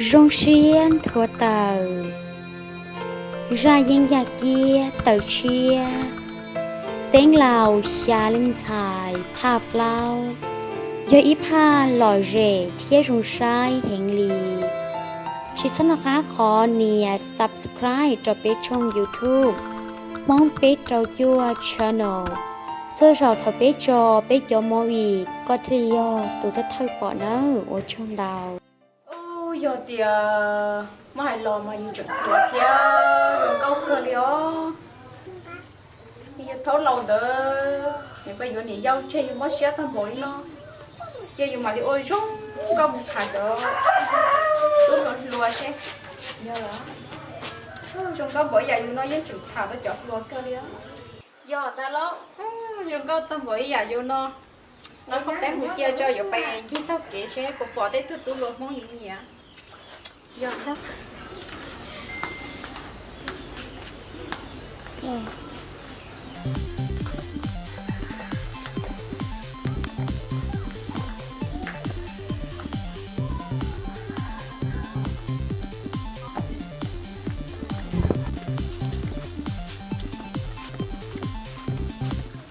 Zoo siab nthuav taws, zaj yeeb yaj kiab taws tshiab, xeeb laus xya leej ntxhais phaj plaub, yog ib phaj lom zem thiab zoo saib heev li. Tsis txhob nco qab qhov nias subscribe rau peb tshooj YouTube Hmoob peb rau cuaj channel. Txhua zaus thaum peb tso peb cov movie koj thiaj yog tus thawj thawj pom nawb, ua tsaug ntau. Yog tias muab hais los mas yus tseem hluas thiab zoo nkauj kawg li os. Yus thaum laus ntawd nws pheej yuav niam yau tseg yus mob siab tag npaum li no, ces yus mam li ua zoo nkauj mus tham cov tub hluas hluas seb. Yog zoo nkauj npaum ib yam yus no yeej tseem tham tau cov hluas kawg li os. Yog ntag lauj, zoo nkauj tag npaum ib yam yus no, nqa qhov teb mus cia tso yuav pais ncig taug kev seb puas pom tej tug tub hluas Hmoob yus nyiam. Yog ntag.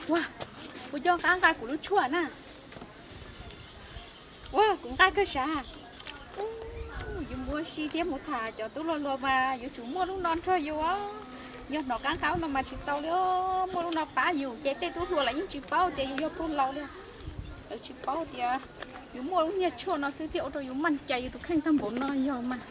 Ua, kuv coj qab nqa kuv lub tshuaj na. Ua, kuv nqa kawg sav. Yus mus ua si thiab mus tham cov tub hluas hluas mas yuav tsum muaj lub no nrog yus os. Yog hnov qab nqa lub no mas tsis tau li os. Muaj lub no pab yus ces tej tub hluas lawv yeej tsis paub tias yus yog pog laus li. Lawv tsis paub tias yus muaj lub niag tshuaj no xwb thiaj ua rau yus maj cai yus tus kheej tag npaum no yog mas.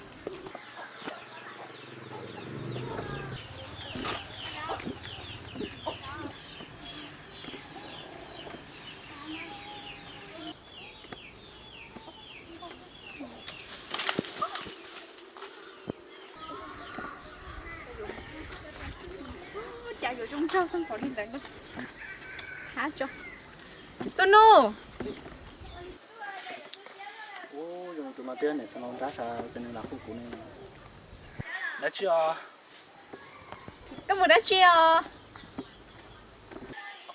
Cas yuav zoo nraug tag npaum li ntawd na. Thab tso. Tus nus. Tus no twb yog niam xeev laus nrab sav ces nws lam hu kuv ne. Dab tsi os? Koj mus dab tsi os?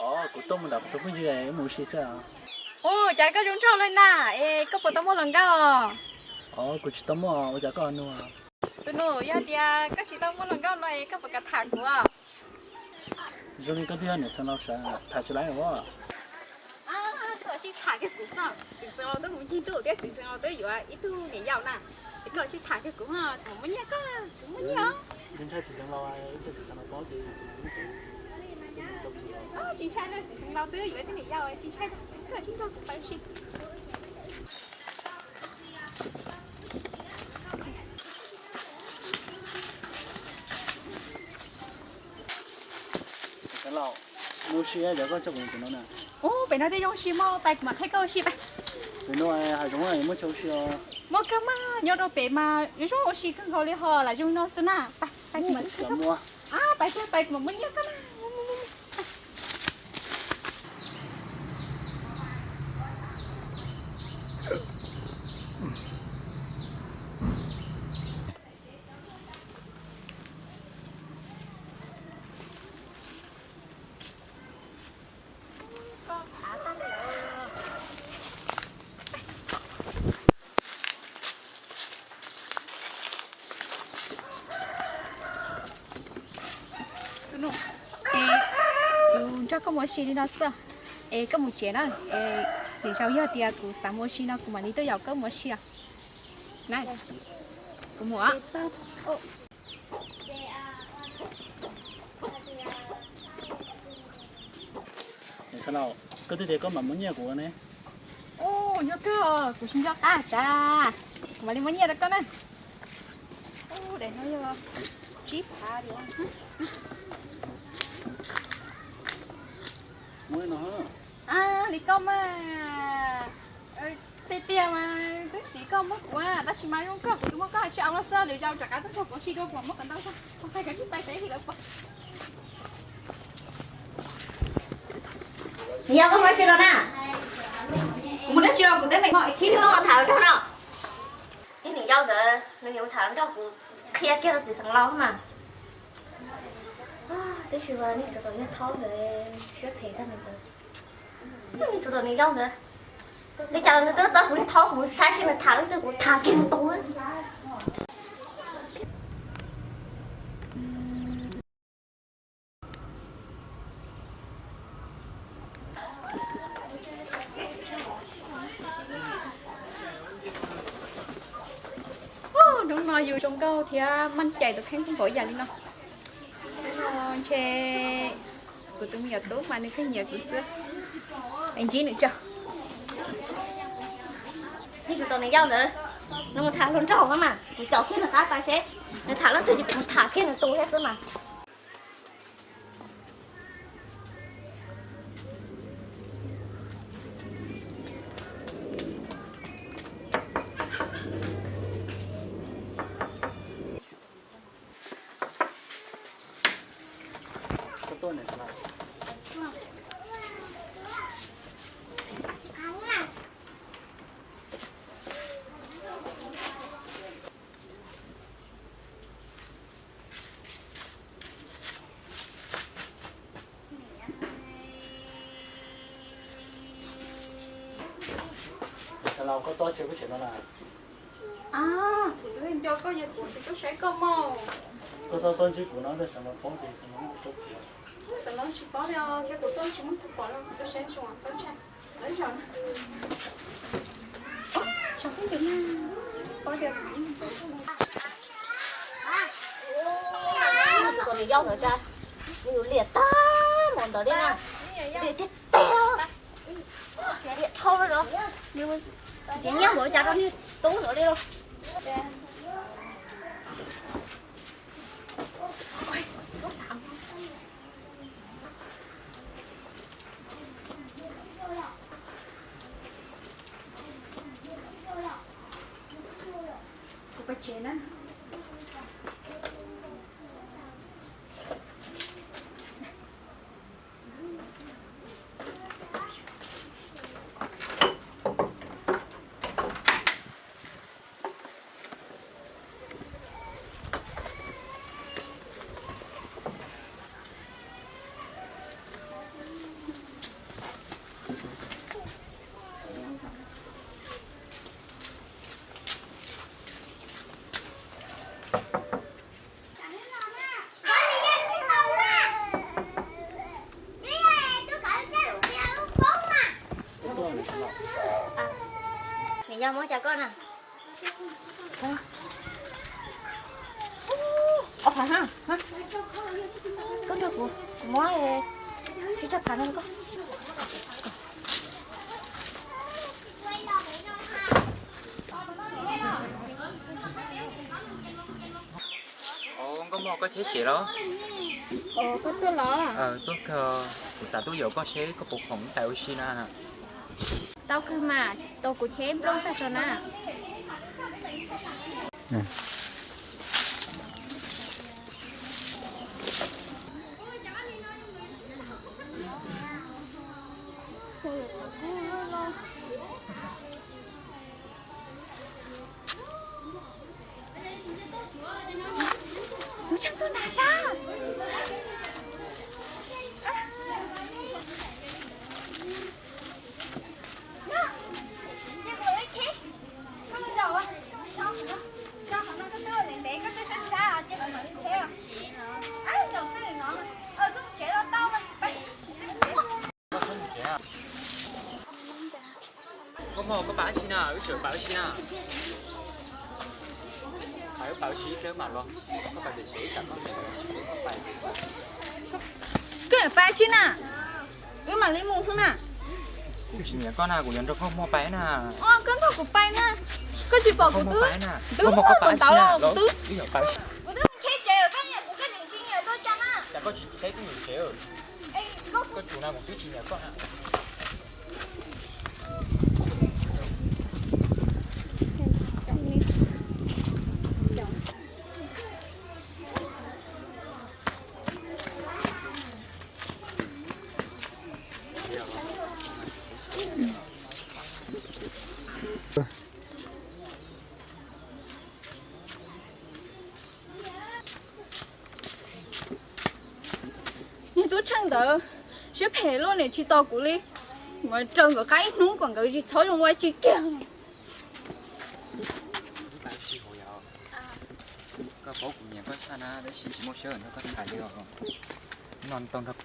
Os, kuv tuaj mus nram kuv tus phooj ywg wb mus ua si xwb. Ua cas koj zoo nraug li na, es koj puas tau muaj hluas nkauj os? Os, kuv tsis tau muaj, ua cas koj ho nug? Tus nus, yog tias koj tsis tau muaj hluas nkauj no es koj puas kam tham kuv os? Zoo li koj twb yog niam xeev laus sav, tham tsis laib os. Koj tsis tham kiag kuv xwb, txiv xeev laus twb mus ncig ntuj thiab txiv xeev laus twb yuav ib tug niam yau na, es koj tsis tham kiag kuv, kuv muaj nyiaj koj, kuv muaj nyiaj os. Ntshai txiv xeev laus, ib tug txiv xeev laus paub ces tsis ntshai na, txiv xeev laus twb yuav ib tug niam yau, tsis ntshai, koj tsis nrog kuv pais si. Mus ua si, cov koj coj kuv mus pem no na. Ub, pem no twb zoo si, mus pais kuv mam qhia koj ua si pais. Pem no hav zoov muaj chaw ua si os. Muaj kawg mas, nyob rau pem mas zoo zoo ua si kawg nkaus li ho, lam zoo no xwb na. Pais, pais kuv mam qhia koj. Pais, pais kuv mam muab nyiaj koj na. Kuv nrog koj mus ua si li no xwb, es koj mus tsev na, es lwm zaus yog tias kuv xav mus ua si no kuv mam li tuaj yaum koj mus ua si os. Na, kuv mus os. Niam xeev laus, koj twb tias koj mam muab nyiaj kuv ne. Ub, yog kawg, kuv tsis nco qab sav, kuv mam li muab nyiaj rau koj na. Ub, daim no yog tsib phav li. Muab li no. Li koj mas, tiag tiag mas twb txiv koj muab kuv, tab sis mas zoo kawg kuv twb muab koj tsis au los xwb, lwm zaus rov qab tuaj nrog kuv ua si dua kuv mam muab kom ntau zog, qhov ntawd kav tsij pais tsev li lawm puas. Nws yog koj mus dab tsi los na? Kuv mus dab tsi los kuv twb me khib nws tuaj mus tham hluas nraug no. Ib niam yau ntawd nws yuav mus tham hluas nraug kuv qhia kiag rau txiv xeev laus mas. Tab sis mas nej tsov tom yog thaub ntawd siab phem tag ntawd. Nej tsov tom niam yau ntawd. Li cas los nws twb txog kuv li, thov kuv saib seb nws tham leej twg kuv tham kiag nws tus. Hnub no yus zoo nkauj thiab maj cais tus kheej kawg nkaus ib yam li no. Hnub no ntshe kuv tus me nyuam tub mas nws kawg nyiam kuv xwb. Ntsib nws tso. Nws tsis tau nws yau ntawd, nws mus tham hluas nraug mas kuv caum kiag nws qab pas seb nws tham leej twg ces kuv mus tham kiag nws tus thiab xwb mas. Koj tob tsev kuv tsev no na. Kuv twb nco koj yog kuv tsis tuaj saib koj mog. Koj txhob tuaj ntsib kuv no, nws xav mas poob ces xav mas muaj kuv tuaj txiav. Xav mas tsis paub li os, thiab kuv tuaj tsis muaj tus pom los kuv tuaj saib tsis mas txhob ntshai. Nws yau ntawd tsa, nws yus liam tag npaum ntawd li na, liam tiag tiag, liam dhau li os, tias nyiaj npaum cas rau niag tub ntawd li los. Kuv pais tsev na. Nws yog muab cas koj na. Ob phav ha, koj nrog kuv, kuv muab tsib rau phav no rau koj. Nkauj Mog, koj cheb tsev los? Koj tuaj los? Tuaj kawg, kuv xav tuaj yaum koj seb koj puas khoom pais ua si na. Tau kawg mas, tau kuv cheb nplooj tag tso na. Tus tseem tuaj nram sab. Nkauj Mog, koj pais ua si na, wb tseem pais ua si na. Pais wb pais ua si ib pliag mam los. Koj pais pem tsev, ib tsam koj nyiam los tsis pub koj pais. Koj pais ua si na, wb mam li mus hnub na. Kuv tsis nyiam koj na, kuv yuav nrog Nkauj Mog pais na. Koj nrog kuv pais na, koj tsis pom kuv twb, twb muaj npau taws los kuv twb, kuv twb cheb tsev, koj nyiam kuv koj tseem tsis nyiam koj cas na. Cas koj tsis cheb kuv tsev? Koj tsum na, kuv twb tsis nyiam koj na. Niag tub Tsheej ntawd siab phem luaj, niam tsis tos kuv li. Mas raws nkawd qab ib hnub kom nkawd tsis txhob zoo ua tsi kiag. Koj paub kuv nyiam koj tshaj na, tab sis tsis muaj sij hawm nrog koj tham li os. No tau nrog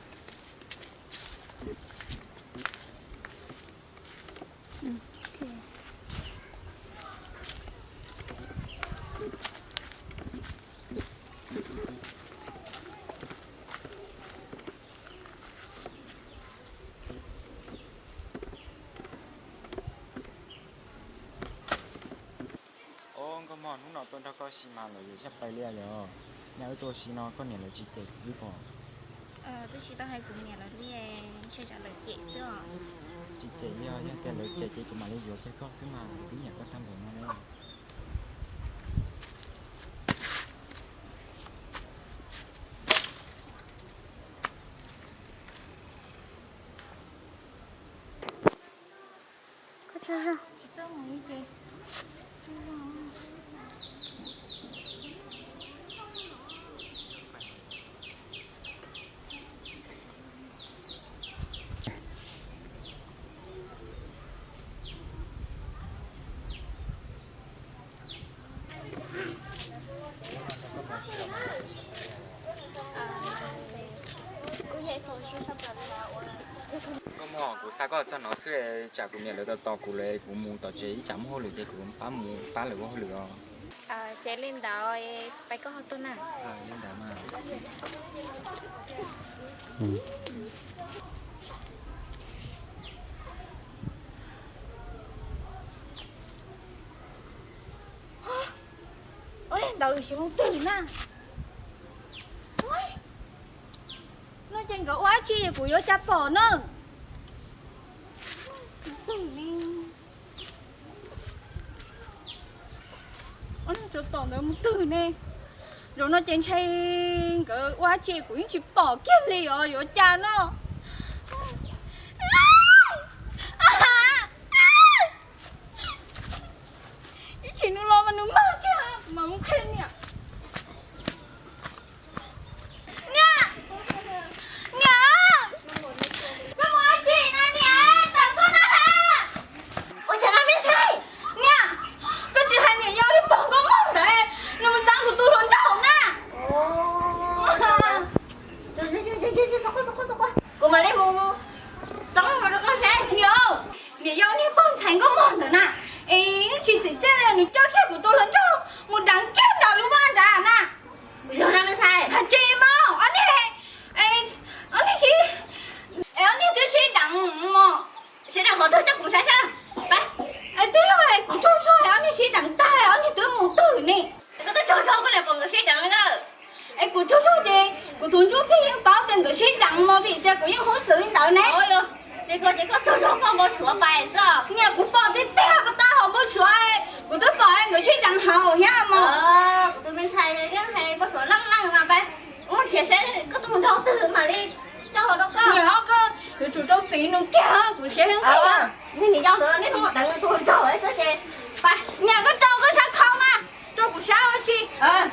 Ob, nkauj mog, hnub no tuaj nrog koj ua si mas lawv yuav zaj plaws li yog? Nyaj wb tuaj ua si no koj niam lawv tsis cem wb pom? Twb tsis tau hais kuv niam lawv li, ntshe tsam lawv cem xwb os. Tsis cem li os, yog tias lawv cem ces kuv mam li yuav kiag koj xwb mas, lawv twb nyiam koj tag npaum no li. Nkauj mog, kuv xa koj txog no xwb, tsam kuv niam lawv tos tos kuv lawm, kuv mus tom tsev ib tsam muaj hauj lwm ces kuv pab mus pab lawv ua hauj lwm os. Ces li ntawd, pab koj ho tuaj na. Li ntawd mas. Ua li ntawd xyov twg na. No ces nkawd ua dab tsi kuv yuav cas pom na. Twg ne? Ua li tsov tom ntawd mus twg ne? Zaum no ces ntshe nkawd ua dab tsi kuv yeej tsis pom kiag li os, yuav cas no. Ib chim nws los mas nws mag kiag, kuv mam mus qhia niam. Niam, niam, koj mus ua dab tsi na niam, tawm tuaj na ha. Ua cas no me ntxhais? Niam, koj tsis hais niam yau li pog nkauj mog ntawd, nws mus txeeb kuv tus hluas nraug na. Kuv mam li mus txeeb rau koj saib. Niam, niam yau niag pog ntxhais nkauj mog ntawd na, es tsis txim txiaj li nws coj kiag kuv tus hluas nraug mus deev kiag ntawm lub vaj nrad na. Yog na me ntxhais. Hais tsis mas ob niag, ob niag sib, ob niag twb sib deev mos. Sib deev qhov twg coj kuv saib saib. Twb yog kuv tsaug zog ob niag sib deev tag ob niag twb mus twg ne. Koj twb tsaug zog koj niam pom nkawd sib deev li na. Es kuv tsaug zog ces kuv tus ntsuj plig yeej paub tias nkawd sib deev mos vim tias kuv yeej hu xwm li ntawd ne. Ces koj tsaug zog koj npau suav pais xwb. Niam, kuv pom tiag tiag puas tau hauv npau suav, kuv twb pom nkawd sib deev hauv thiab mos. Kuv tus me ntxhais yeej hais npau suav leej leej mas pais ua siav saib koj tus hluas nraug twg mam li coj los rau koj. Niam, koj yuav tsum rau txim nws kiag, kuv siav heev. Niam, koj rau koj sab khau na, rau kuv sab ua tsi,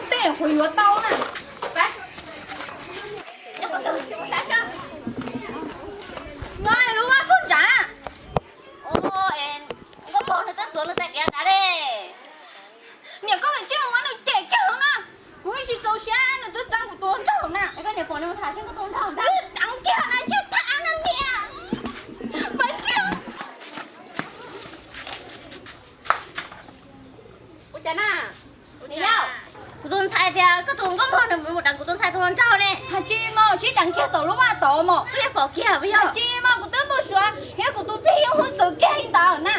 tej qhuav yuav tau na. Nyob lub vaj pug nrad. Nkauj mog nws twb txuas nws tais diav nrad li. Niam, koj cia li muab nws cem kiag na. Kuv yeej tsis txaus siab nws twb txeeb kuv tus nraug na. Koj niam pom nws tham thiab koj tus nraug ntag. Wb deev kiag na, tsis tham na niam. Pais kiag. Ua cas na? Niam yau, kuv tus ntxhais tias koj tus nkauj mog nws mus deev kuv tus ntxhais tus hluas nraug ne. Hais tsis mas sib deev kiag tom lub vaj tod mos. Koj yeej pom kiag puas yog? Hais tsis mas kuv twb npau suav thiab kuv tus plig yeej hu xwm kiag li ntawd na.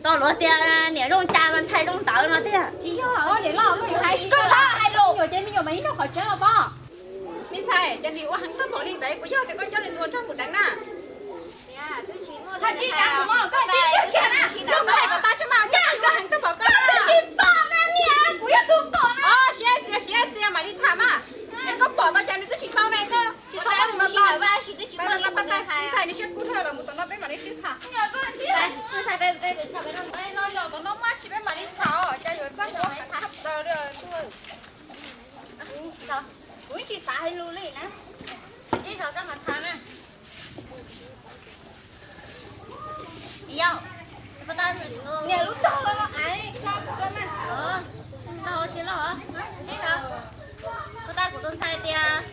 Tau luag tias niam zoo cas mas ntxhais zoo ntawd no tiag. Tsis yog, niam loj koj yuav hais, koj txhob hais lus. Me nyuam ces me nyuam mas ib nrog qhov tseeb los pog. Me ntxhais, cas nws ua heev tag npaum li ntawd, puas yog tias koj coj nws tus hluas nraug mus deev na? Hais tsis deev kuv mos, koj tsis tseem kiag na. Koj mus hais kom tag tso mas, koj ua heev tag npaum koj. Koj twb tsis pom na niam, kuv yog tus pom na. Siab txias siab txias mam li tham mas. Es koj pom tau cas nws twb tsis tau ne, koj tsis tau koj mus no tau. Ntxhais nws siab kub dhau lawm, mus tom no peb mam li sib tham. Los zos tom no muaj tsis peb mam li tham os, cas yuav txaj muag heev tshaj plaws li. Kuv tsis xav hais lus li na. Tib zos koj mas tham na. Niam lub tog los aiv, tsis los. Puas tas kuv tus ntxhais tias,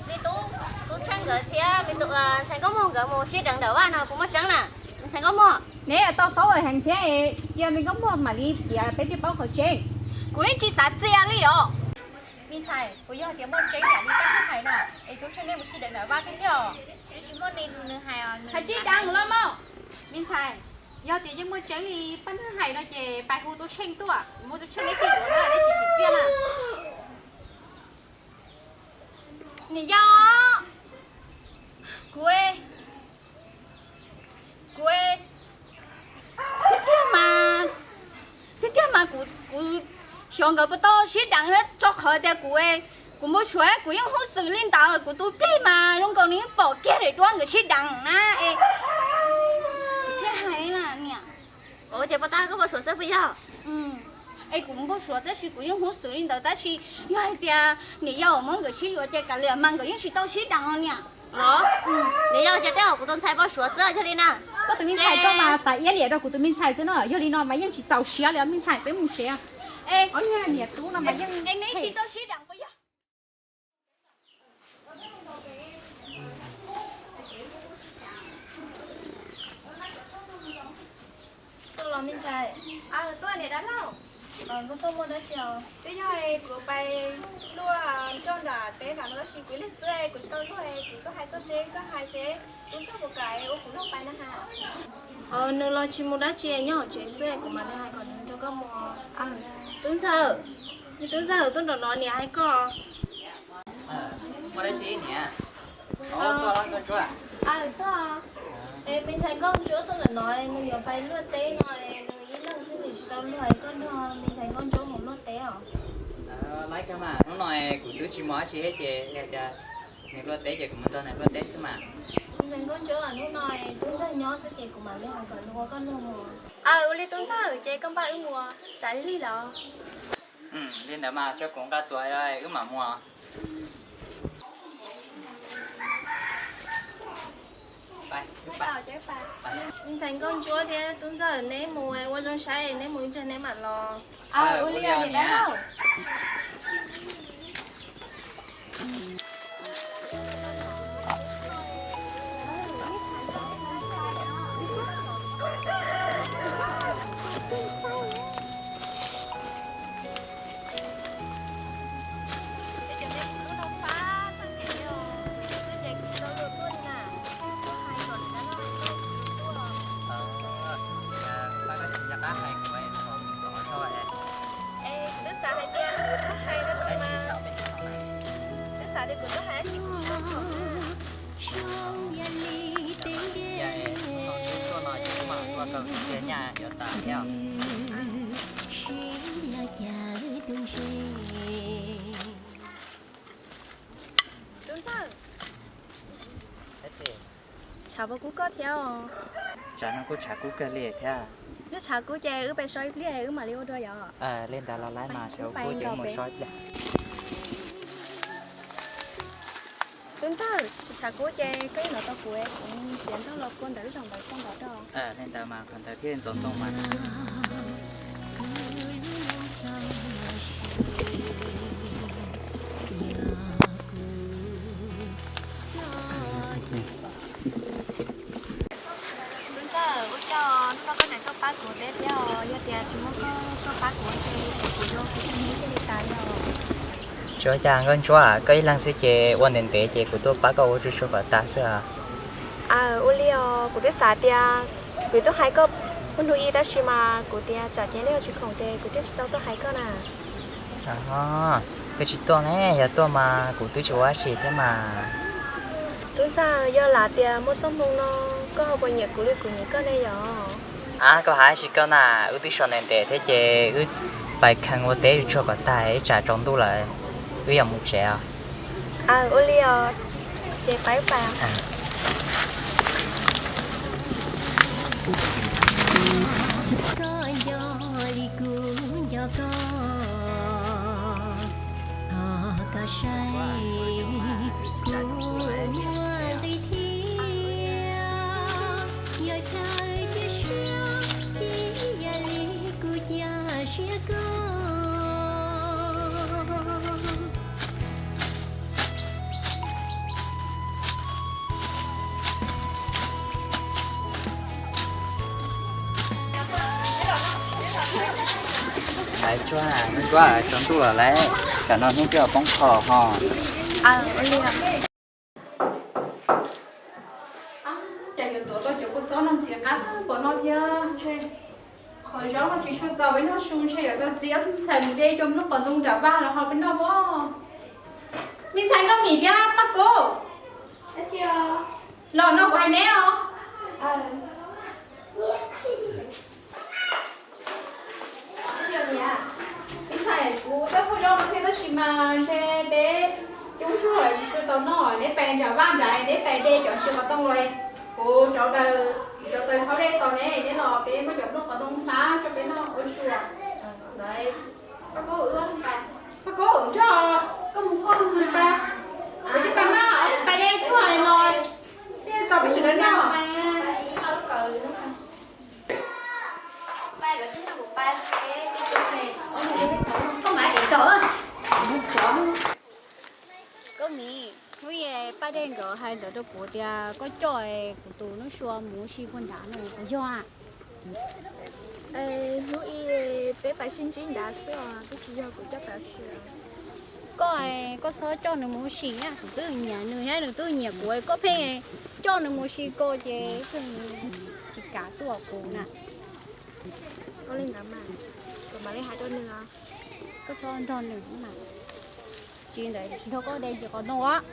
me tub, tub Tsheej nkawd thiab me ntxhais Nkauj Muag nkawd mus sib deev ntawm vaj no, puas muaj tseeb na? Ntxhais Nkauj Muag, neb tau xaub heev thiab, cia me Nkauj Muag mam li piav peb thiaj paub qhov tseeb. Kuv yeej tsis xav txia li os. Me ntxhais, puas yog tias muaj tseeb yam li Paj Thawj hais na, es tub Tsheej nej mus sib deev ntawm vaj tiag tiag? Twb tsis muaj li nws hais os. Hais tsis deev los mas. Me ntxhais, yog tias yeej muaj tseeb li Paj Thawj hais no ces pais hu tub Tsheej tuaj, muab tub Tsheej neb tij yuav na, neb tsis txim txiaj na. Niam yau, kuv, kuv, tiag tiag mas, tiag tiag mas kuv, kuv xyov nkawd puas tau sib deev thiab, rau qhov tias kuv, kuv npau suav kuv yeej hnov xwm li ntawd, kuv tus plig mas zoo nkaus nws yeej pom kiag daim duab nkawd sib deev na es kuv thiaj hais na niam. Ua cas puas tas koj npau suav xwb puas yog? Es kuv npau suav tab sis kuv yeej hnov xwm li ntawd, tab sis yog hais tias niam yau muab nkawd sib yuav ces kav liam mas nkawd yeej tsis tau sib deev os niam. Los, niam yau ces tej zaum kuv tus ntxhais npau suav xwb yog li na. Koj tus me ntxhais koj mas xav iab liam rau kuv tus me ntxhais xwb no, yog li no mas yeej tsis txaus siab li os me ntxhais, peb mus tsev. Es niam tub no mas yeej, es neb tsis tau sib deev puas yog? Tuaj los me ntxhais? Tuaj niam dab laug. Koj tuaj muaj dab tsi os? Twb yog kuv pais luaj nroj nram teb nram no tab sis kuv ib leeg xwb kuv tsis tau luaj, kuv tuaj hais koj seb koj hais seb tub ntxawg puas kam ua kuv nrog pais na has. Nws los tsis mus dab tsi, nyob hauv tsev xwb, kuv mam li hais kom nws nrog koj mus. Tub ntxawg, tub ntxawg tuaj nram no niam hais koj. Muaj dab tsi niam? Tuaj, es me ntxhais Nkauj Ntsuab tuaj ntawm no, nws yuav pais luaj teb no, nws ib leeg xwb nws tsis tau luag, koj nrog me ntxhais Nkauj Ntsuab mus luaj teb os. Laib kawg mas, hnub no kuv twb tsis mus dab tsi thiab ces yog tias nws luaj teb ces kuv mus nrog nws luaj teb xwb mas. Me ntxhais Nkauj Ntsuab, hnub no tub ntxawg nyob xwb ces kuv mam li hais kom nws ua koj luag mus. Aw, ua li tub ntxawg ces koj npaj wb mus tsam lig lig los. Li ntawd mas tso kuv nqa txuas wb mam mus. Me ntxhais Nkauj Ntsuab thiab tub ntxawg, neb mus ua zoo saib, neb mus ib pliag neb mam los. Ua li os niam dab laug. Twb xav hais tias kuv tuaj hais tab sis mas, twb xav tias kuv tuaj hais tab sis kuv tsis tau tuaj. Tub ntxawg, tshav puas kub koj thiab os? Tsam no kuj tshav kub kawg li thiab. Yog tshav kub ces wb pais so ib pliag wb mam li ua dua yom. Li ntawd los laib mas, tshav kub ces wb mus so ib pliag. Tub ntxawg, tshav kub ces koj ib los tau kuv, kuv txiav nrog los kua ntawd ib zaug ntawd koj ntaus rau. Li ntawd mas qhov ntawd thiaj ntxoov ntxoo mas. Tub ntxawg, ua tsaug hnub no koj tseem tuaj pab kuv teb thiab os, yog tias tsis muaj koj, koj pab kuv ua ntshe kuv zoo kuv thiaj li tas li os. Tsis ua cas Nkauj Ntsuab, koj ib leeg xwb ces ua ntev ntev ces kuv tuaj pab koj ua tsuag tsuag kom tas xwb os. Aw, ua li os, kuv twb xav tias kuv tuaj hais koj hnub ib tab sis mas kuv tias tsam ces nej ua tsis khoom ces kuv thiaj tsis tau tuaj hais koj na. Koj tsis tuaj ne, yog tuaj mas kuv twb tsis ua dab tsi thiab mas. Tub ntxawg, yog lam tias muaj txoj hmoo no koj ho puas nyiam kuv li kuv nyiam koj ne yom? Ab, koj hais dab tsi koj na, wb twb so ntev ntev thiab ces wb pais kheev ua teb tsuag tsuag kom tag ib tsam tsaus ntuj lawm wb yuav mus tsev os. Aw, ua li os, ces pais pais. Koj nco li kuv nco koj, thov koj saib kuv muaj nqi thiab, yog chaw cia siab Tsuag, Nkauj Ntsuab, tsaus ntuj lawm, tsam no hnub twb poob qho ho. Cas yuav tuav tau cov kua txob no ntxim qab npaum no thiab ntshe. Qhov zaub no tsis tshua txaus peb noj su, ntshe yuav tau txiav ob tug ntxhais mus de coj mus noj qos ntoo nram vaj los ho peb noj pob. Me ntxhais Nkauj Mim thiab Paj Kub, los no kuv hais neb os. Me ntxhais, kuv twb hu zaub no thiab tab sis mas ntshe peb coob zog lawm tsis tshua tau noj, neb pais nram vaj nrad neb pais de cov ntsis qos ntoo los, kuv rauv taws, rauv taws hau dej tos neb, neb los peb muab cov nplooj qos ntoo hlab rau peb noj ua su. Paj Kub, nrog koj mus koj mus pab, peb sib pab na, pais de tsuag no, thiaj txaus peb sawv daws noj. Koj Mim, hnub i Paj Dej nkawd hais ntawd rau kuv tias koj coj kuv tus Nub Sua mus ua si puag nrad no puas yog? Hnub i peb pais sib ntsib nrad xwb os, twb tsis yog kuv coj pais ua si. Koj, koj txhob coj nws mus ua si na, kuv twb nyiam nws thiab nws twb nyiam kuv, koj pheej coj nws mus ua si ko ces tsis kam tuaj kuv na. Ua li ntawd mas, kuv mam li hais rau nws os. Koj txhob nrog nws mas, tsis ntawd tsis nrog koj de ntsis qos ntoo os.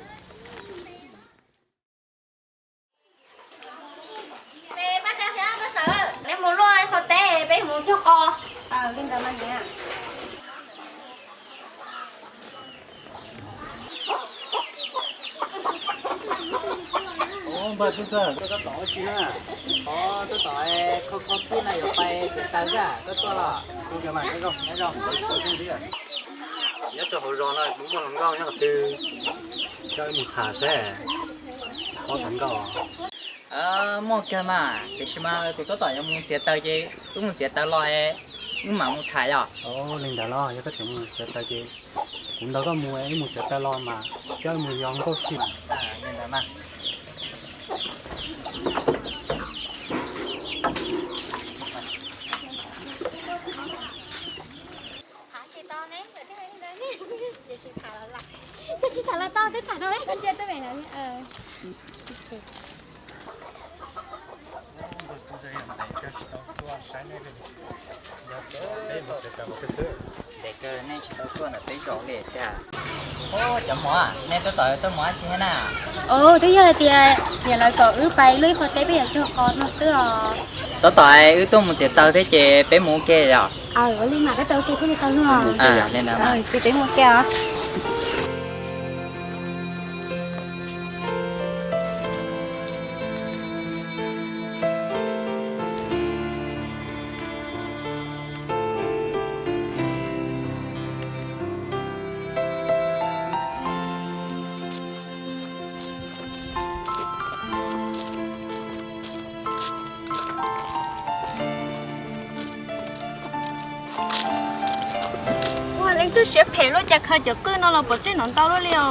Neb mus luaj qhov teb peb mus cog qos. Li ntawd mas niam. Npawg Tub Ntxawg, koj tab tom ua tsi na? Ov, tab tom kho kho khib na, yuav pais txiav taws xwb, koj tuaj los? Nyob rau hauv zos no kuv muaj hluas nkauj nyob qhov twg, coj wb mus tham seb. Ob hluas nkauj. Muaj kawg mas, tiam sis mas kuv tab tom yuav mus txiav taws ces wb mus txiav taws los wb mam mus tham yom. Li ntawd los yog koj tseem mus txiav taws ces kuv nrog koj mus, wb mus txiav taws los mas coj wb mus yos nkauj si mas. Li ntawd mas. Tsis tham los tau, twb tham tau, koj ntsia twb vem no. Ntev kawg nej tsis tau tuaj ntawm peb zos li tiag. Cov muam, nej tab tom tuaj mus dab tsi thiab na? Twb yog hais tias niam lawv kom wb pais luaj ib qho teb peb yuav cog qos no xwb os. Tab tom wb tuaj mus txiav taws thiab ces peb mus ua ke yom. Ua li mas peb pais ua ke thiaj li tau luag. Ces peb mus ua ke os. Ua, leej twg siab phem luaj cas khaws cov qwj no los pov tseg no ntau luaj li os.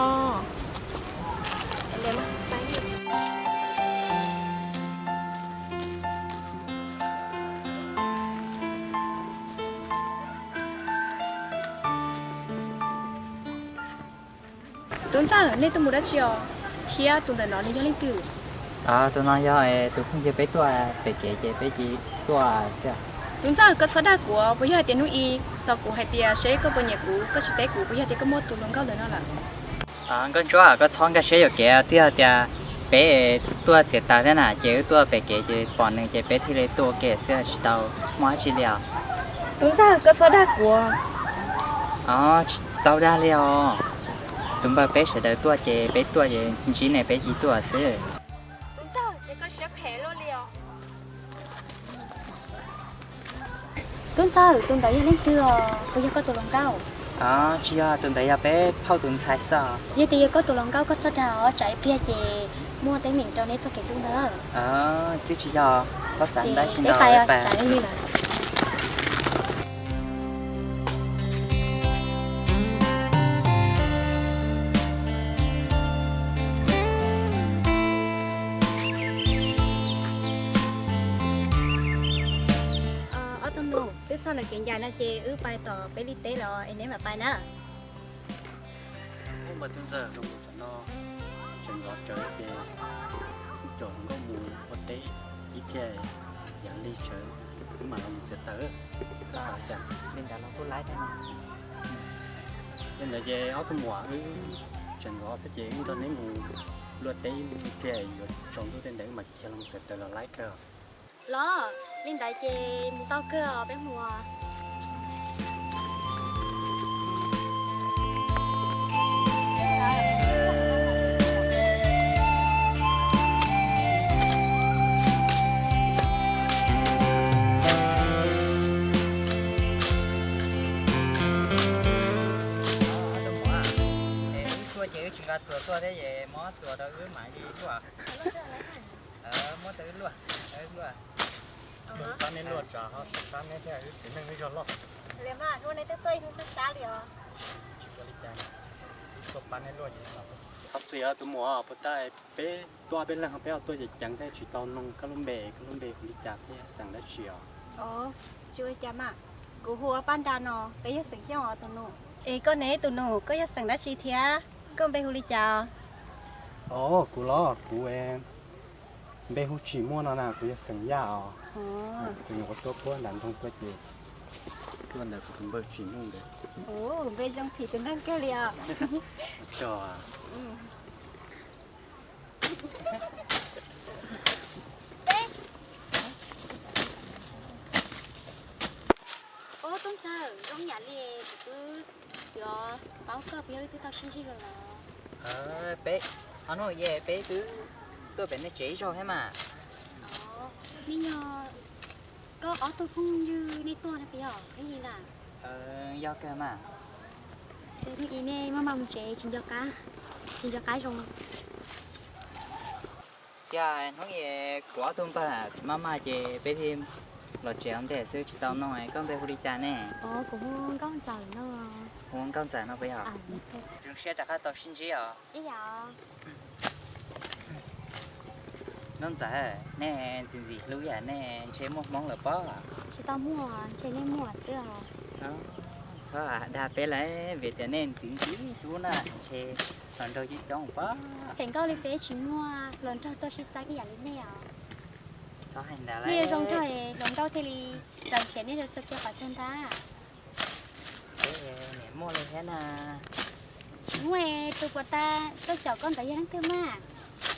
Tub Ntxawg, nej tuaj mus dab tsi os? Thiab tus ntawm no nws yog leej twg? Tus no yog tus phooj ywg peb tuaj pem kev ces peb cia li tuaj xwb. Tub Ntxawg, koj txhob dag kuv, puas yog hais tias hnub i tau kuv hais tias seb koj puas nyiam kuv, koj tsis teb kuv, puas yog tias koj muaj tus hluas nkauj ntawm no lawm? Nkauj Ntsuab, koj txhob nkag siab yuam kev, twb yog tias peb tuaj txiav taws thiab na, ces wb tuaj pem kev ces pom nws ces peb thiaj li tuaj ua ke xwb, tsis tau muaj dab tsi li os. Tub Ntxawg, koj txhob dag kuv. Tsis tau dag li os. Tus npawg peb sawv daws tuaj ces peb tuaj ces ntsib ne peb cia li tuaj xwb. Tub Ntxawg, ces koj siab phem luaj li os. Tub Ntxawg, tus ntawd yog leej twg os? Puas yog koj tus hluas nkauj? Tsis yog, tus ntawd yog peb phauj tus ntxhais xwb. Yog tias yog koj tus hluas nkauj koj txhob dag os, tsam ib pliag ces muaj teeb meem rau neb txoj kev hlub ntawd. Twb tsis yog, txhob xav ntau tsis ntau, peb pais. Ob tug nus, twb txog lawm Kev ncas no ces wb pais tom peb li teb los es neb mam pais na. Ub, npawg Tub Ntxawg, zoo li tam no tseem nrov tsawv ces wb caum hluas nkauj mus ua teb ib pliag, yav li tsawv wb mam los mus txiav taws. Koj xav cas? Li ntawd los kuj laib thiab. Li ntawd ces ob tug muam, wb tseem nrov thiab ces wb nrog neb mus luaj teb ib pliag, yuav tsaus ntuj tej ntawd wb mam khiav los mus txiav taws los laib kawg. Los, li ntawd ces mus tau kawg os, peb mus. Wb tuaj ces wb tsis nqa txuas tuaj thiab es muab txuas rau wb mam li luaj. Muab rau wb luaj, rau wb luaj. Pab neb luaj tsam ho sab sab neb thiab wb txiv neej wb zog loj. Li mas hnub neb twb tuaj ib hnub sab sab li os. Tsis ua li cas, wb tuaj pab neb luaj ces. Thov txim tus muam, puas tas peb tuaj peb leeg peb ho tuaj ces ceev thiab tsis tau noog koj lub npe, koj lub npe hu li cas thiab xeem dab tsi os? Tsis ua li cas mas, kuv hu ua Paj Nra no, peb yog xeem Xyooj os tus nus. Es koj ne tus nus, koj yog xeem dab tsi thiab koj npe hu li cas os? Os, kuv los kuv npe hu Tsim Muaj no na, kuv yog xeem Yaj os. Tus nyuam qhuav tuaj puag nram nroog tuaj ces tuaj ntawm kuv tus npawg Tsim Muaj ntawd. Npe zoo phim tus neeg kawg li os. Tso. Ub, Tub Ntxawg, zoo yam li kuv twb yuav paub koj, puas yog wb twb tau sib ntsib los? Peb, ob hnub no peb twb tuaj pem nej tsev ib zaug thiab mas. Nej yog koj ob tug phooj ywg nej tuaj no puas yog, ib yam li ntawd? Yog kawg mas. Hnub ib nej maj mam mus tsev tsis nco qab, tsis nco qab zoo. Yog hnub ib kuv ob tug npawg maj maj ces peb thiaj los tsev ua ntej xwb tsis tau noog koj npe hu li cas ne? Kuv hu Nkauj Ntxawm no. Hu Nkauj Ntxawm no puas yog? Zoo siab rov qab tau sib ntsib os. Nkauj Ntxawm, nej ntxim ntxim hlub yam nej ntshe muaj hmoob lawm pob? Tsis tau muaj, ntshe nej muaj xwb os. Txhob dag peb lawm, vim tias nej ntxim ntxim hlub na, ntshe hluas nraug coob coob pob. Feem nkauj li peb tsis muaj hluas nraug tuaj sib txawb ib yam li nej os. Txhob hais ntawd, nej zoo nraug hluas nkauj thiaj li raws nrhiav nej rau txhua txhia qhov chaw ntag. Peb niam muaj li thiab na. Tsis muaj, tus puas tas tuaj caum koj ntawd yog leej twg mas?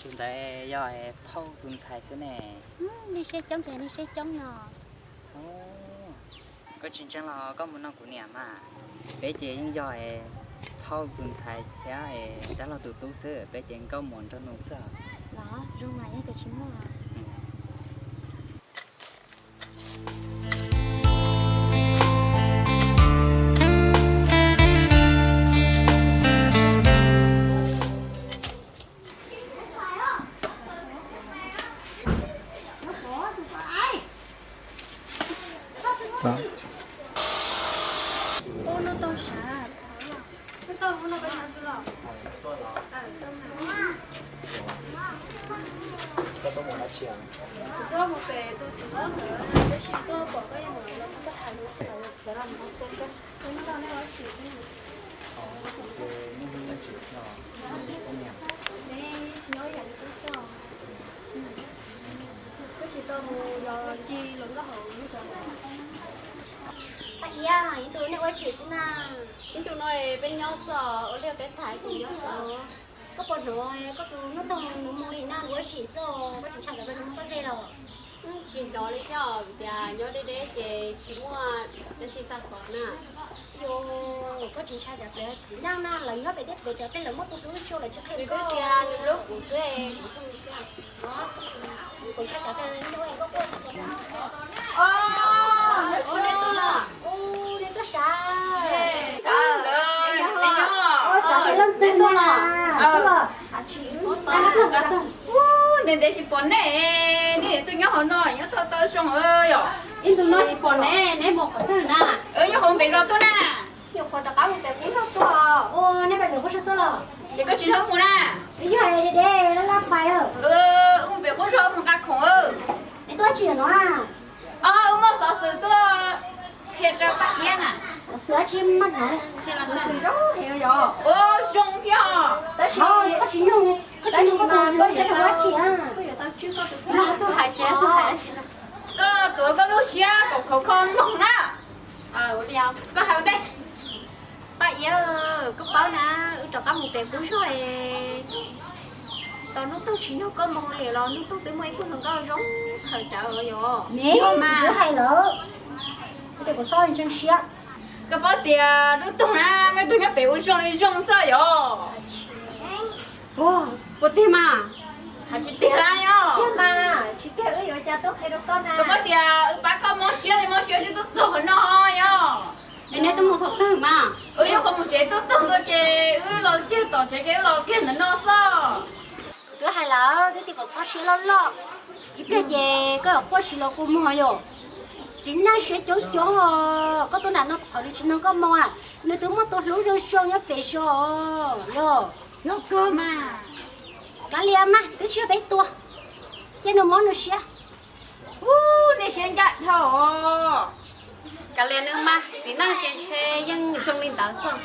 Tus ntawd yog Thauj tus ntxhais xwb ne. Nej siab coob ces nej siab coob no. Koj tsis ntseeg los koj mus nug kuv niam mas. Peb ces yeej yog Thauj tus ntxhais thiab dab laug tus tub xwb, peb ces nkauj muam nraug nus xwb. Los zoo mas yeej tias tsis muaj. Ub, noj tau sav. Noj tau, hnub no koj nyob xwb los? Kuv tuaj mus pem tus txiv hlob ntawd, tab sis tuaj pom koj yeej mus los koj hais lus, koj hais lus khiav los mus ua ke. Noj tau, nej ua dab tsi? Neb nyob ib yam li qub xwb. Koj tsis tau mus yos ncig luag nkauj hauv lub zos? Paj Iab, ib ntus nej ua tsi xwb na? Ib ntus no peb nyob xwb os, ua liaj peb tham ces nyob xwb. Koj puas hnov koj tus hnub nroog nws mus li na, nws ua tsi xwb os, koj tsis ntshai cov peb mus muab koj ntes los? Tsis hnov li thiab, vim tias nyob deb deb ces tsis muaj dab tsi xa xov na. Yog koj tsis ntshai cov peb txiv neej na, lawv nyob pem tej pem cov tej lawv muaj tus hlub tshua lawv tsis qhia koj. Twb tias nws hlub kuv xwb. Kuv ntshai cov peb hlub koj. Ua nej tuaj los? Ua nej tuaj sav? Ua xav tias leej twg tuaj los? Tuaj los. Ntev ntev tsis pom nej, nej twb nyob hauv no nyob tau tau zoo yom. Ib ntus no tsis pom neb, neb mus qhov twg na? Nyob hauv pem zos tuaj na. Nyuam qhuav rov qab mus pem qub zos tuaj. Ua nej pem pem qub zos tuaj los? Ces koj tsis nrog wb mus na? Yog deb deb laj laj pais. Wb mus pem qub zos wb mus nqa khoom. Neb tuaj tsis no? Wb muaj xov xwm tuaj. Qhia rau Paj Iab na. Xwm tsis maj hnov, xwm zoo heev yom. Ua zoo thiab. Tab sis koj tsis nug, koj tsis nug koj tus hluas nkauj teb rau dab tsi na. Koj tuav koj lub siab kom khov kho mloog na. Koj hais ua ntej. Paj Iab, koj paub na, wb rov qab mus pem qub zog es tau Hnub Toog tsis nug koj moo li los Hnub Toog twb muaj ib tug hluas nkauj zoo khaws rawv yom. Twb hais lawm, kuv tias kuv txhob ntseeg siab. Koj paub tias Hnub Toog na muaj ib tug nyob pem ua zoo li zoo xwb yom. Puas tiag mas? Hais tsis tiag na yom. Tiag mas, tsis tiag wb yuav ua cas tuaj qhia rau koj na. Koj paub tias wb pab koj mob siab li mob siab twb tuaj txog qhov no yom. Es neb twb mus thaum twg mas? Wb yuav qhov mus tsev tuaj txog ntua ces wb los kiag tom tsev ces wb los kiag ntawm no xwb. Twb hais lawm, twb tias kom txhob siab loj loj, ib pliag ces koj yuav quaj tsis los kua muag yom. Txiv neej siab coob coob os, koj tuaj nram no qhov nws tsis nug koj moo, nws twb muaj tus hlub zoo zoo nyob pem zos yom. Yog kawg mas. Kav liam mas, twb tsis yog peb tua, cia nws mob nws siab. Ub, nej siab ncaj dhau os. Kav liam nws mas, txiv neej ces ntshe yeej zoo li ntawd xwb.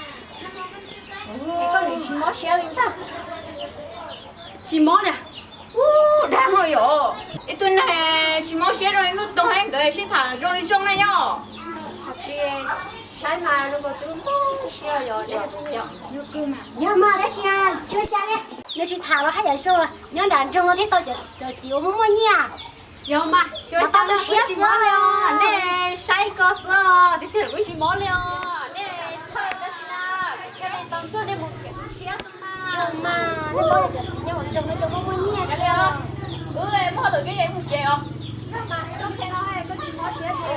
Es koj nws tsis mob siab li ntag. Tsis mob na. Ub, dag no yom. Ib tug neeg tsis mob siab zoo li Hnub Toog thiab nkawd sib tham zoo li zoo na yom. Tsis saib mas zoo nkaus twb mob siab yom. Yog mas tab sis tsis ua cas li, nws tsis tham los haj yam zoo, nyob nram nroog no thiaj tau cov txiv uas muaj muaj nyiaj. Yog mas, tsis ua cas li, kuv tsis mob li os. Nej saib koj xwb os, tiag tiag kuv tsis mob li os. Nej txhawj dab tsi na, koj li tau nrog nej mus kev mob siab xwb mas. Yog mas, nej paub tias cov txiv nyob nram nroog no cov muaj muaj nyiaj xwb. Wb muaj hauj lwm peb yuav mus tsev os. Yog mas, koj qhia no koj tsis mob siab li,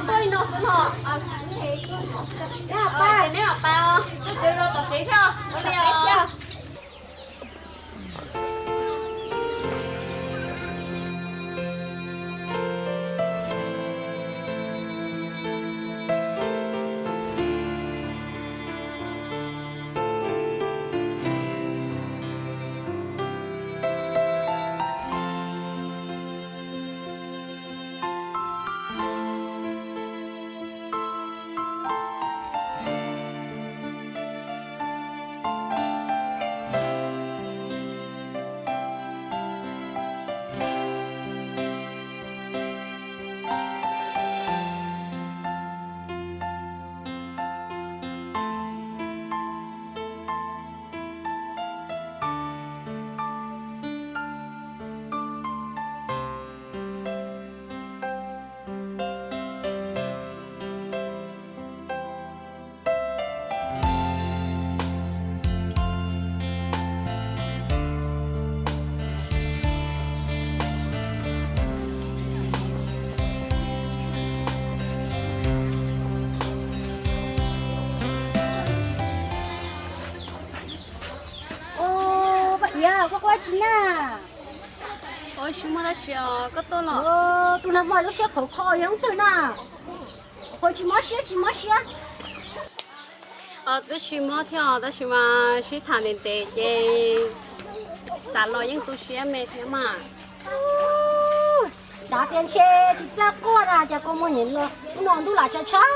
tuaj li no xwb no. Neb hom pab, neb hom pab os, kuv twb los tom tsev thiab. Ua, Paj Iab, koj quaj tsi na? Ua, tsis muaj dab tsi os, koj tuaj los? Tus nag hmo lub siab khov kho yog leej twg na? Qhov tsis mob siab, tsis mob siab. Twb tsis mob thiab os, tab sis mas sib tham ntev ntev ces xav los yeej tu siab me thiab mas. Xav tias ntshe tsis txawj quaj na, cas kua muag niam los hnub no ntuj lam tshav tshav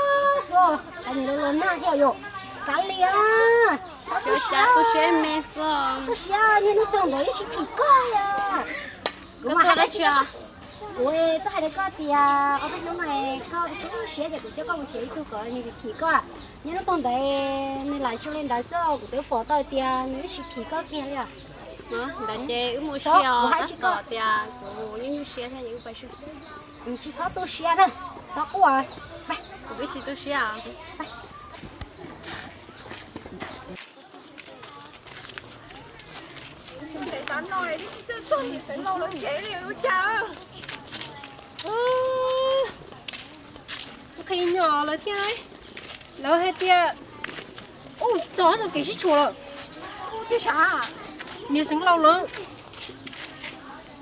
xwb, cas niam los los nag thiab yom. Kav liam, txhob tu siab, tu siab me xwb. Tu siab, niaj hnub tag ntawd ib tsis phim koj li. Kuv mas hais dab tsi, kuv twb hais rau koj tias ob peb hnub no koj tu siab ces kuv coj koj mus tsev ib tug kom nws phim koj. Niaj hnub tag ntawd nws lam zoo li ntawd xwb, kuv twb pom tau tias nws ib tsis phim koj kiag li. Ntawd ces wb mus si os, tab tom tias kuv nyuaj nyuaj siab thiab, wb pais si. Tsis txhob tu siab na, txhob quaj. Kuv twb tsis tu siab. Nqhis nyom lawv thiab, lawv hais tias, u, txog txoj kev sib tshuam lawm. Tiag sav, niag xeev laus lawv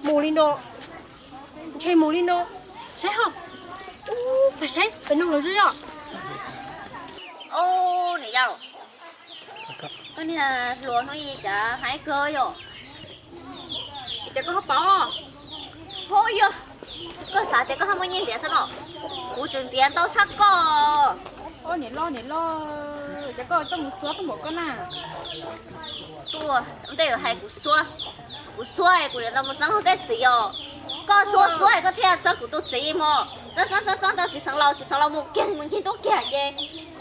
mus li no, ntshe mus li no, saib ho, u, pab saib pem no lawv yog. Niam yau, koj niag hluas hnub i cas haib kawg yom? Cas koj ho paub? Ho yog, koj xav tias koj ho muaj nyiaj ntiav xwb no. Kuv tseem ntiav ntau tshaj koj. Niam loj, niam loj, cas koj txawj mus xuab tuaj npaum koj na. Tuaj ntej hais kuv xuab, kuv xuab es kuv niam ntau mus txeeb luag tej txiv os. Koj xuab xuab es koj thiaj txeeb kuv tus txiv mog. Txeeb txeeb txeeb txeeb tau txiv xeev laus, txiv xeev laus mus kiag mus ncig ntuj kiag ces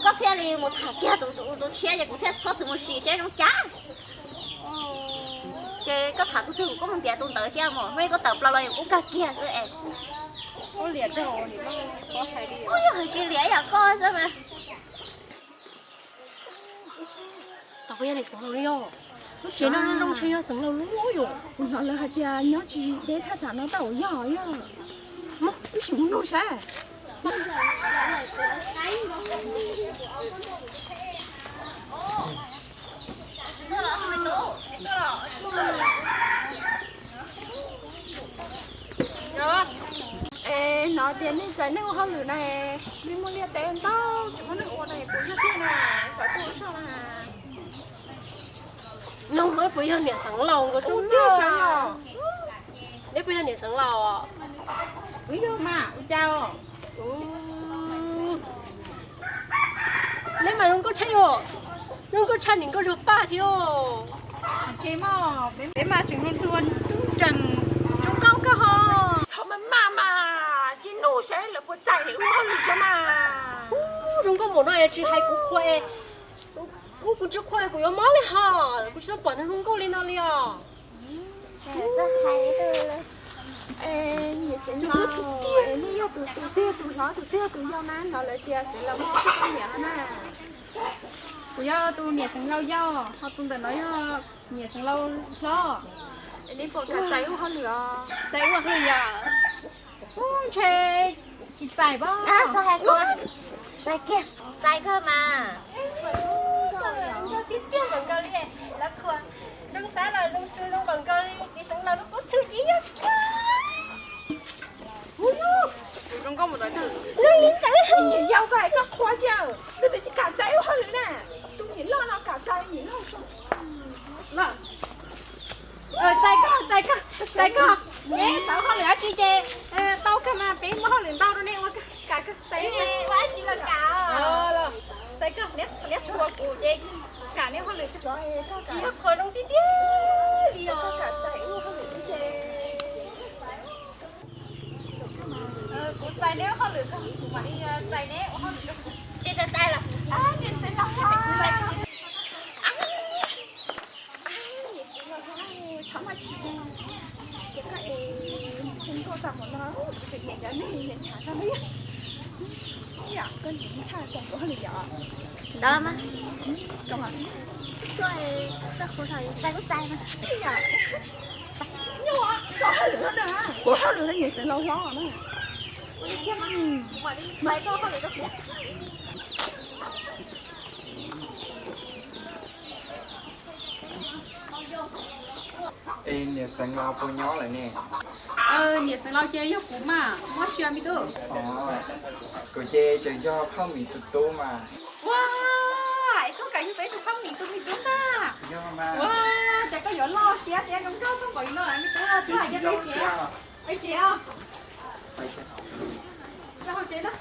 koj thiaj li mus tham kiag tus tus tshiab ces kuv thiaj txhob txwm mus sim seb zoo cas. Ces koj tham tus twg kuv kuj mus ntiav tus ntawd thiab mog, hnub ib koj tawm plaws los yuav kuj kag kiag xwb es. Kuj yog hais tsis liam yam koj xwb mas. Tau yog niam xeev laus li os. Lub tsev no zoo ntshe yog xeev laus lub yom. Kuv hnov lawv hais tias nyob tsis deb thaj tsam no tab ua yog yog. Wb sim mus nug saib. Es hnov tias nej txais neeg ua hauj lwm na, nej muaj liaj teb ntau tsis muaj neeg ua na, puas yog tiag na? Xav tuaj ua zog na. Nug no puas yog niam xeev laus nkawd tub tiag sav no? Neb puas yog niam xeev laus? Wb yog mas, ua cas? Neb mas zoo nkauj tshaj os, zoo nkauj tshaj niam nkauj zog paj thiab. Tsev mas, peb mas tseem hluas hluas nrees, zoo nkauj kawg ho. Txhob maj maj mas, cia nug saib lawv puas txais wb ua hauj lwm cov mas. Zoo nkauj npaum no es tsis hais kuv qhua es, kuv, kuv tsis qhua kuv yuav mob li ho, kuv tsis tau pom nws zoo nkauj li no li os. Niam xeev laus, nej yog tus, tus twg yog tus hlob, tus twg yog tus yau na? Hnov lawv tias xeev laus muaj ob tug poj niam no na. Kuv yog tus niam xeev laus yau, ho tus ntawm no yog niam xeev laus hlob. Es nej puas kam txais wb ua hauj lwm os? Txais wb ua hauj lwm yom? Ntshe tsis txais pob. Txais kiag, txais kawg mas. Zoo nkauj tiag tiag npaum nkaus li, lawv qhuas zoo xav los zoo su zoo npaum nkaus li txiv xeev laus lub kub txhwb ci yog kiag. Tus zoo nkauj mus tau ntag. Niam yau, koj hais koj qhua ntsia, koj twb tsis kam txais wb ua hauj lwm na. Tus niam loj no kam txais niam loj zoo. Txais koj, txais koj, txais koj. Neb xav ua hauj lwm dab tsi ces tau kawg mas, peb muaj hauj lwm ntau rau nej ua kawg, kam kawg, txais ua dab tsi los kam. Txais koj, neb qhuas kuv ces kam neb hauj lwm, tsis yog qhuas zoo tiag tiag li os. Kuv txais neb ua hauj lwm, kuv mam li txais neb ua hauj lwm. Tsis txais txais los? Niam xeev laus, txhob maj chim, ces koj es zoo nkauj tag npaum no, kuv tseem nyiam cov neeg nyiam ntshav no li. Koj nyiam ntshav txog kuv hauj lwm yom? Ntawd mas, tuaj txog kuv hauj lwm txais kuj txais mas. Kuv hauj lwm no niam xeev laus hlob na. Es niam xeev laus puas nyob lawm ne? Niam xeev laus ces yog kuv mas, mob tsis me tub. Kuv ces tseem yog phauj Mim tus tub mas. Ua, es koj kam yug peb tus phauj Mim tus me tub na. Ua, cas koj yuav loj siab thiab zoo nkauj kawg npaum li no lawm me tub, tuaj hais tias peb tsev, peb tsev os. Txog hauv tsev na.